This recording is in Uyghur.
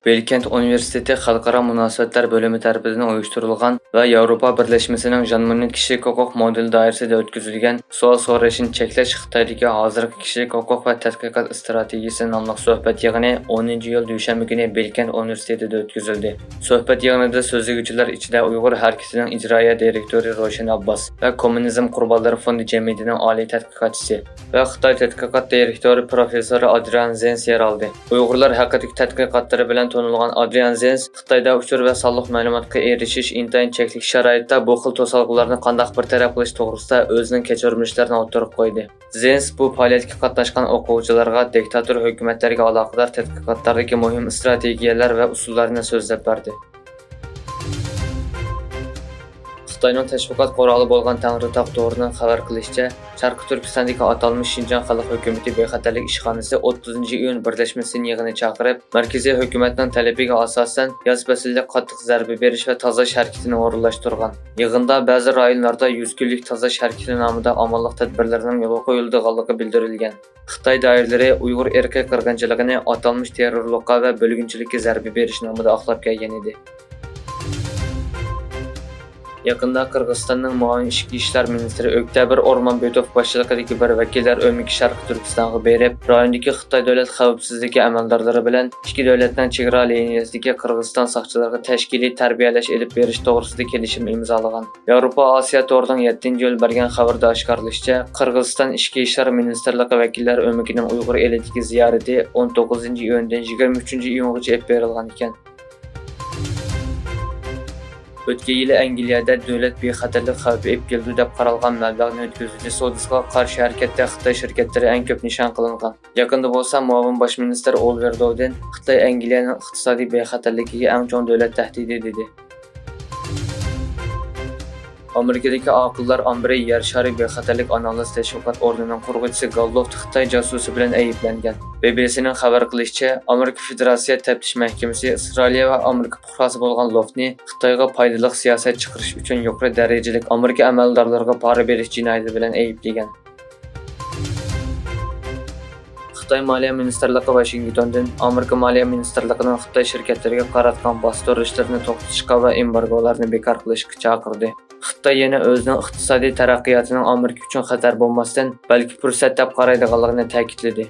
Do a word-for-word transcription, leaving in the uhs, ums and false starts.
بىلكەنت ئۇنىۋېرسىتېتى خەلقئارا مۇناسىۋەتلەر بۆلۈمى تەرىپىدىن ئۇيۇشتۇرۇلغان ۋە ياۋروپا بىرلەشمىسىنىڭ ژان موننى كىشىلىك ھوقۇق مودېلى دائىرىسىدە ئۆتكۈزۈلگەن سوئال سوراشنى چەكلەش خىتايدىكى ھازىرقى كىشىلىك ھوقۇق ۋە تەتقىقات ئىستراتېگىيىسى ناملىق سۆھبەت يىغىنى ئونىنچى ئىيۇل دۈشەنبە كۈنى بىلكەنت ئۇنىۋېرسىتېتىدا ئۆتكۈزۈلدى. سۆھبەت يىغىنىدا سۆزلىگۈچىلەر ئىچىدە ئۇيغۇر ھەرىكىتىنىڭ ئىجرائىيە دىرېكتورى روشەن ئابباس ۋە كوممۇنىزم قۇربانلىرى فوندى جەمئىيىتىنىڭ ئالىي تەتقىقاتچىسى ۋە خىتاي تەتقىقات دىرېكتورى پروفېسسور ئادرىيان زېنس يەر ئالدى. ئۇيغۇرلار ھەققىدىكى تەتقىقاتلىرى بىلەن تونۇلغان ئادرىيان زېنس خىتايدا ئۇچۇر ۋە سانلىق مەلۇماتقا ئېرىشىش ئىنتايىن چەكلىك شارائىتتا بۇ خىل توسالغۇلارنى قانداق بىر تەرەپ قىلىش توغرىسىدا ئۆزىنىڭ كەچۈرمىشلىرىنى ئوتتۇرىغا قويدى. زېنس بۇ پائالىيەتكە قاتناشقان ئوقۇغۇچىلارغا دىكتاتور ھۆكۈمەتلەرگە ئالاقىدار تەتقىقاتلاردىكى مۇھىم ئىستراتېگىيەلەر ۋە ئۇسۇللارنى سۆزلەپ بەردى. خىتاينىڭ تەشۋىقات قورالى بولغان تەڭرىتاغ تورىنىڭ خەۋەر قىلىشىچە، شەرقىي تۈركىستاندىكى ئاتالمىش شىنجاڭ خەلق ھۆكۈمىتى بىخەتەرلىك ئىشخانىسى ئوتتۇزىنچى ئىيۇن بىرلەشمە سىن يىغىنى چاقىرىپ، مەركىزىي ھۆكۈمەتنىڭ تەلىپىگە ئاساسەن، ياز پەسلىدە قاتتىق زەربە بېرىش ۋە تازىلاش ھەرىكىتىنى ئورۇنلاشتۇرغان. يىغىندا بەزى رايونلاردا يۈز كۈنلۈك تازىلاش ھەرىكىتى نامىدا ئامانلىق تەدبىرلىرىنىڭ يولغا قويۇلىدىغانلىقى بىلدۈرۈلگەن. خىتاي دائىرىلىرى ئۇيغۇر ئىرقىي قىرغىنچىلىقىنى ئاتالمىش تېررورلۇققا ۋە بۆلگۈنچىلىككە زەربە بېرىش نامىدا ئاقلاپ كەلگەن ئىدى. يېقىندا قىرغىزىستاننىڭ مۇئاۋىن ئىچكى ئىشلار مىنىستىرى ئۆكتەبىر ئورمانبېتوف باشچىلىقىدىكى بىر ۋەكىللەر ئۆمىكى شەرقىي تۈركىستانغا بېرىپ، رايوندىكى خىتاي دۆلەت خەۋپسىزلىكى ئەمەلدارلىرى بىلەن ئىككى دۆلەتنىڭ چېگرا لىنىيەسىدىكى قىرغىزىستان ساقچىلىرىغا تەشكىلىي تەربىيەلەش ئېلىپ بېرىش توغرىسىدا كېلىشىم ئىمزالىغان. ياۋروپا ئاسىيا تورىنىڭ يەتتىنچى ئىيۇل بەرگەن خەۋىرىدە ئاشكارىلىشىچە، قىرغىزىستان ئىچكى ئىشلار مىنىستىرلىقى ۋەكىللەر ئۆمىكىنىڭ ئۇيغۇر ئېلىدىكى زىيارىتى ئون توققۇزىنچى ئىيۇندىن يىگىرمە ئۈچىنچى ئىيۇنغىچە ئېلىپ بېرىلغان ئىكەن. ئۆتكەن يىلى ئەنگلىيەدە دۆلەت بىخەتەرلىك خەۋپى ئېلىپ كېلىدۇ دەپ قارالغان مەبلەغنى ئۆتكۈزۈشى سودىسىغا قارشى ھەرىكەتتە خىتاي شىركەتلىرى ئەڭ كۆپ نىشان قىلىنغان. يېقىندا بولسا مۇئاۋىن باش مىنىستىر ئولىۋېر دودىن خىتاي ئەنگلىيەنىڭ ئىقتىسادىي بىخەتەرلىكىگە ئەڭ چوڭ دۆلەت تەھدىتى دېدى. ئامېرىكىدىكى ئاقىللار ئامبىرى يەر شارى بىخەتەرلىك ئانالىز تەشۋىقات ئورنىنىڭ قۇرغۇچىسى گال لوفت خىتاي جاسۇسى بىلەن ئەيىبلەنگەن. بىبىسىنىڭ خەۋەر قىلىشىچە، ئامېرىكا فېدېراتسىيە تەپتىش مەھكىمىسى ئىسرائىلىيە ۋە ئامېرىكا پۇقراسى بولغان لوفتنى خىتايغا پايدىلىق سىياسەت چىقىرىش ئۈچۈن يۇقىرى دەرىجىلىك ئامېرىكا ئەمەلدارلىرىغا پارا بېرىش جىنايىتى بىلەن ئەيىبلىگەن. خىتاي مالىيە مىنىستىرلىقى ۋاشىنگتوندىن ئامېرىكا مالىيە مىنىستىرلىقىنىڭ خىتاي شىركەتلىرىگە قاراتقان باستۇرۇشلىرىنى توختىتىشقا ۋە ئېمبارگولارنى بىكار قىلىشقا چاقىردى. خىتاي يەنە ئۆزىنىڭ ئىقتىسادىي تەرەققىياتىنىڭ ئامېرىكا ئۈچۈن خەتەر بولماستىن، بەلكى پۇرسەت دەپ قارايدىغانلىقىنى تەكىتلىدى.